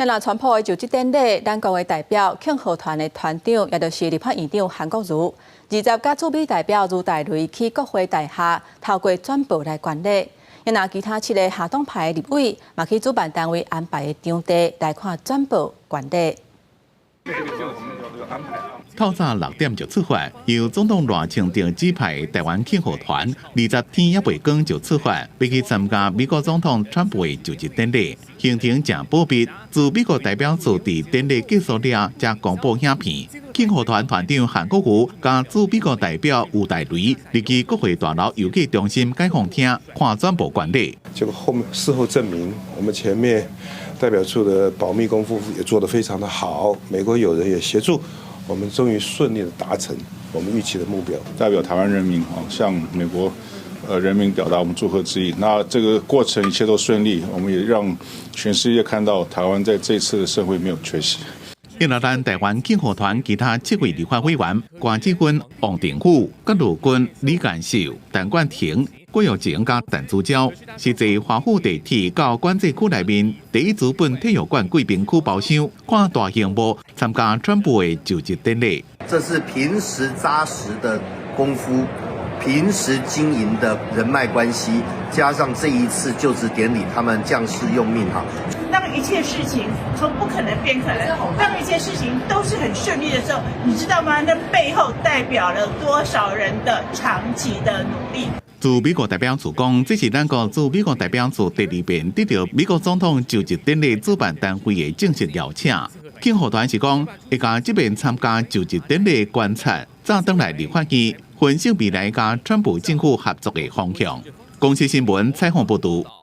若川普的就職典禮，咱國的代表慶賀團的團長，也就是立法院長韓國瑜，二十佮駐美代表盧大雷去國會大廈，透過轉播來觀禮。若其他七个下黨派的立委，嘛去主辦單位安排的場地來看轉播觀禮。透早6點就出發，由總統賴清德指派台灣慶賀團，20天猶未光就出發，欲去參加美國總統川普的就職典禮。行程誠保密，駐美國代表處佇典禮結束了，才公布影片。慶賀團團長韓國瑜佮駐美國代表吳大雷，入去國會大樓遊客中心解放廳看轉播觀禮。結果後面事後證明，我們前面代表處的保密功夫也做得非常的好，美國友人也協助。我們終於順利的達成我們預期的目標，代表台灣人民啊，向美國人民表達我們祝賀之意。那這個過程一切都順利，我們也讓全世界看到台灣在這次的盛會沒有缺席。另外，咱台灣慶賀團其他七位立法委員關志軍、王定宇、葛如鈞、李幹秀、陳冠廷、郭玉晴佮陳珠嬌，是坐華府地鐵到管制區內面第一資本體育館貴賓區包廂看大螢幕參加川普的就職典禮。這是平時紮實的功夫，平時經營的人脈關係，加上這一次就職典禮，他們將士用命哈。當一切事情從不可能變可能，當一切事情都是很順利的時候，你知道嗎？那背後代表了多少人的長期的努力。駐美國代表處講，這是咱國駐美國代表處第二遍得著美國總統就職典禮主辦單位的正式邀請。慶賀團是講，會共這邊參加就職典禮觀察，再轉來立法院分析未來佮川普政府合作的方向。公視新聞採訪報導。